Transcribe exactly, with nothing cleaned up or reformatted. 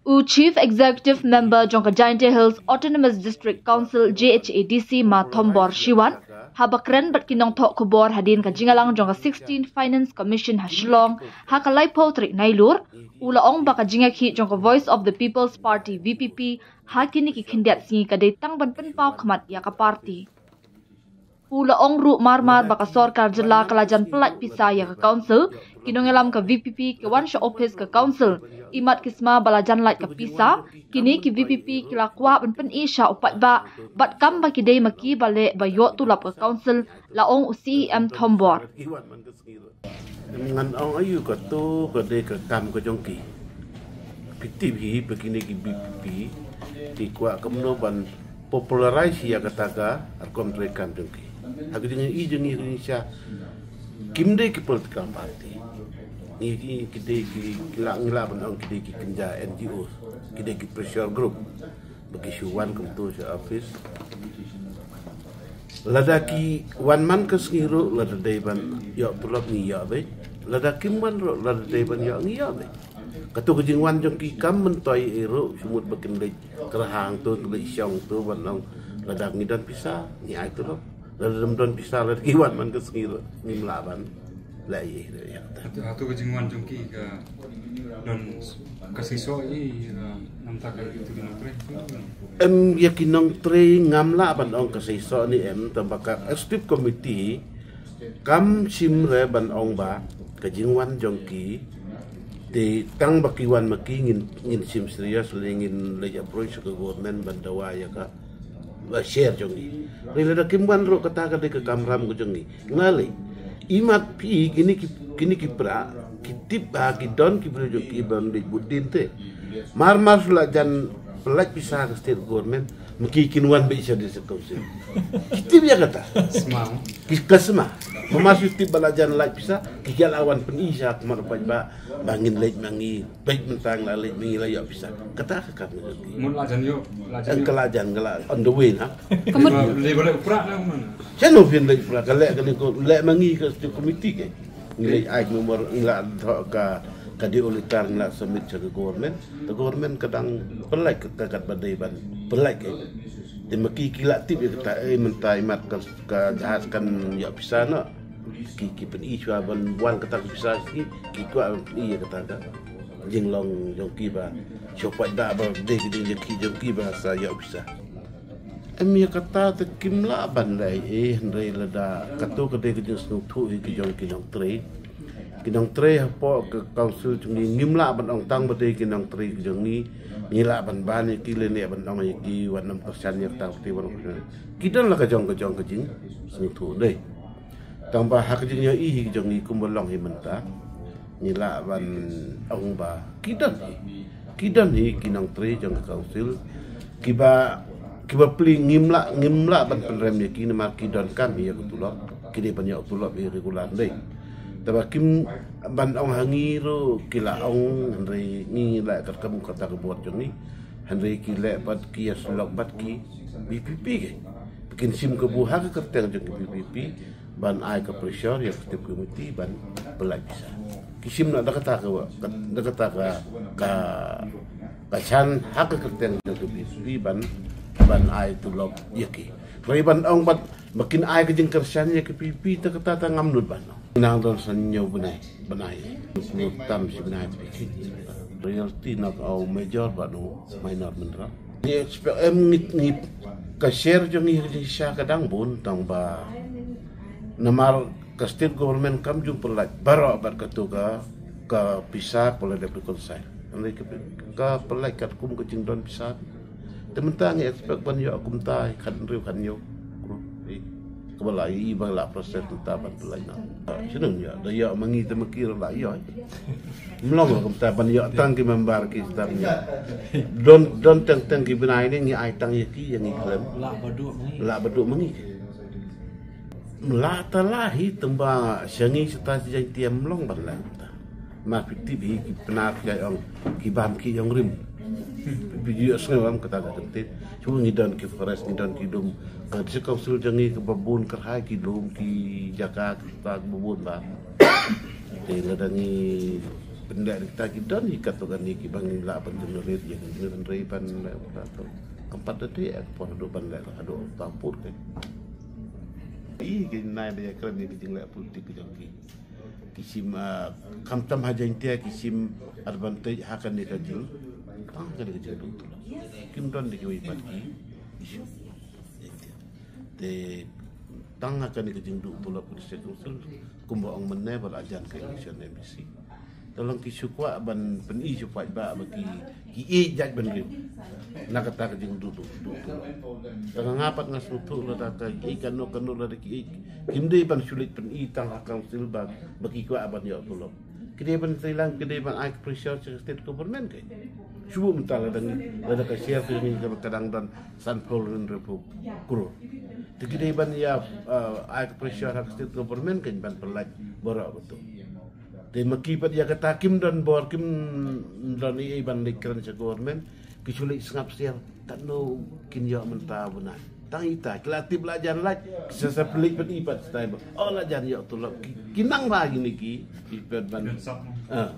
U Chief Executive Member jong ka Jaintia Hills Autonomous District Council, J H A D C, Ma Thombor Shiwat, haba kren bad ki nongthoh khubor hadien ka jingïalang jong ka sixteenth Finance Commission ha Shillong ha ka laiphew tarik Nailur, u la ong ba ka jingïakhih jong ka Voice of the People's Party, V P P, ha kine ki khyndiat sngi ka dei tang ban pynpaw khmat ïa ka party. U la ong ruh marmar ba ka sorkar jylla ka la jan pyllait pisa ïa ka council, ki nongïalam ka V P P ki wan sha ophis ka council, imat ki sma ba la jan lait ka pisa, kine ki V P P ki la kwah ban pyni sha u paidbah bad kam ba ki dei ma ki ba leh ba ïoh tulop ka council, la ong u C E M Thombor. Ngan ong aïu, kato ka dei ka kam ka jong ki. Phi tip hi ba kine ki V P P ki kwah kumno ban popularize ïa kata ka rukom trei kam jong ki. Ha ka jingïohi jong ngi, ha ka jingshisha, kim dei ki political party. Ngi, ngi ki dei ki, ki la, ngi lah ban ong ki dei ki kynja N G O, ki dei ki pressure group. Ba ki shu wan kumto sha office. Lada ki wan man ka sngi ruh, lada dei ban ïoh tulop ngi ïoh beit. Lada kim wan ruh, lada dei ban ïoh ngi ïoh beit. Kato ka jingwan jong ki kam myntoi ei ruh, shu mut ba kin leit kyrha hangto, kin leit shong to ban ong, lada ngi don pisa ngi ai tulop. Lada ym don pisa, lada ki wan man ka sngi ruh, ngim lah ban leh ei ei ruh ïa kata. Hato, hato ka jingwan jong ki ka don ka seisoh ei, eh, namar ka tu ki nongtrei? Em, ïa ki nongtrei ngam lah ban ong ka seisoh ne em, tang ba ka executive committee kam shim re ban ong ba ka jingwan jong ki, te tang ba ki wan ma ki, ngin, ngin shim serious, lane ngin leit approach ka government ban dawa ïa ka, ba share jong ngi. Hynrei lada kim wan ruh, kata ka dei ka kamram ka jong ngi. Nga lei, imat phi, kine ki, kine ki para, ki tip ba ki don ki briew jong ki ban leit bud dien te. Marmar shu la jan pyllait pisa ka state government, ma ki kin wan beit sha district council. Ki tip ïa kata. Sma. Ki ka sma. Marmar shu tip ba la jan lait pisa, ki ïa la wan pyni sha khmat u paidbah ba ngin leit ma ngi. Beit mynta ngi la leit ma ngi la ïoh pisa. Kata ka kam. Mut la jan ïoh, la jan ïoh. Ka la jan, ka la on the way na. Ka mut. Leh ba leh u pra na man. Sha no phin leh u pra, ka leh ka leh ko, leh ma ngi ka state committee ke. Ngi leh ai member, ngi la thoh ka, ka D O letter, ngi la submit sha ka government. Ka government ka dang pyllait ka, ka kat ba dei ban pyllait ke. Te ma ki, ki la tip ïa kata, eh, mynta imat ka, ka jahaj kan ïoh pisa noh. Ki, ki pyni shuwa ban wan kata ka pisa ki, ki kwah ban pyni ïa kata ka jinglong jong ki ba shu pait da ba dei ka jingïakhih jong ki ba sa ïoh pisa. Em, ïa kata te kim lah ban leh ei ei, hynrei lada kato ka dei ka jingsngewthuh hi ka jong ki nongtrei. Ki nongtrei hapoh ka council jong ngi, ngim lah ban ong tang ba dei ki nongtrei ka jong ngi, ngi lah ban ban ïa ki lane ban ong ïa ki wat nym kyrshan ïa kata, wat nym kyrshan. Ki don la ka jong ka jong ka jingsngewthuh dei. Tang ba ha ka jingïohi hi ka jong ngi kumba long hi mynta, ngi lah ban ong ba ki don hi, ki don hi ki nongtrei jong ka council kiba, kiba plie, ngim lah, ngim lah ban pynrem ïa ki namar ki donkam ïa ka tulop, ki dei ban ïoh tulop hi regular dei. Te ba kim ban ong ha ngi ruh ki la ong, hynrei ngi leh katkum kata ka bor jong ngi, hynrei ki leh bad ki ïasyllok bad ki VPP ke. Kin shim kabu ha ka kyrteng jong ki VPP ban ai ka pressure ïa ka executive committee ban pyllait pisa. Ki shim na da kata ka, da kata ka, ka, ka shan ha ka kyrteng jong ka VPP ban, ban ai tulop ïa ki. Hynrei ban ong ban, ba kin ai ka jingkyrshan ïa ka VPP, ta kata ta ngam nud ban ong. Nang don san hynñiew bnai, bnai. Tam shi bnai. Royalty na ka, u major bad u minor mynta. Ngi expect, em, ngi, ngi, ka share jong ngi ha ka jingshisha ka dang bun, tang ba namar ka state government kam ju pyllait baroh bad kato ka, ka pisa ka la dep reconcile. Hynrei ka, ka pyllait katkum ka jingdon pisa. Te mynta ngi expect ban ïoh kumta khathynriew khathynñiew. Kaba la ïohi ba la process mynta ban pyllait na. Shnong ïa, da ïoh ma ngi te ma ki ruh la ïoh. Mlong ruh kumta ban ïoh tang ki member ki stad ïa. Don, don teng teng ki bnai ne ngi ai tang ïa ki, ïa ngi khlem. Lah ba duh ma ngi. Lah ba duh ma ngi. Lah ta lah hi, tang ba sha ngi sha ta sha Jaintia mlong ban lah kumta. Ma phi tip hi ki Pnar ki ong ki bam ki ong rim. Phi ju ïohsngew em kata ka kyntien. Shu ngi don ki forest, ngi don ki lum. Ka district council jong ngi kaba bun kyrhai ki lum, ki jaka, ki kata kaba bun ba. Te lada ngi Pynleh kita ki don hi katto katne ki ban lah ban generate ïa ka jingïadei ban leh bad to. Kam pat da te ek por haduh ban leh haduh tam put ke. I ki nai ba ïa kren ïa ki jingleh politik ki jong ki. Ki shim, ah, khamtam ha Jaiñtia ki shim advantage ha kane ka jing. Tang kane ka jingduh tulop. Kim don da kiwei pat ki issue. Te tang ha kane ka jingduh tulop ka District Council, kumba ong mynne ba la jan ka election M D C. Te long ki shu kwah ban pyni shu paidbah ba ki, ki ïeit jait bynriew na kata ka jingduh duh duh tulop. Te nga pat nga sngewthuh lada ka ïeit kano kano lada ki ïeit kim dei ban shu leit pyni tang ha council ba, ba ki kwah ban ïoh tulop. Ki dei ban treilang, ki dei ban ai ka pressure sha ka state government ke. Shu mynta lada ngi, lada ka share ka jong ngi kaba ka dang don sanphew hynriewphew klur. Te ki dei ban ïa, uh, ai ka pressure ha ka state government ke ban pynlait baroh kata. Te ma ki pat ïa kata kim don bor, kim don ei ei ban leit kren sha government, ki shu leit sngap sel, katno kin ïoh mynta bnai. Tang ita ki la tip la jan lait, ki sa sa pynleit pat i pat stai ba. Oh, la jan ïoh tulop, ki, ki nang ba kine ki, ki pat ban. Ah.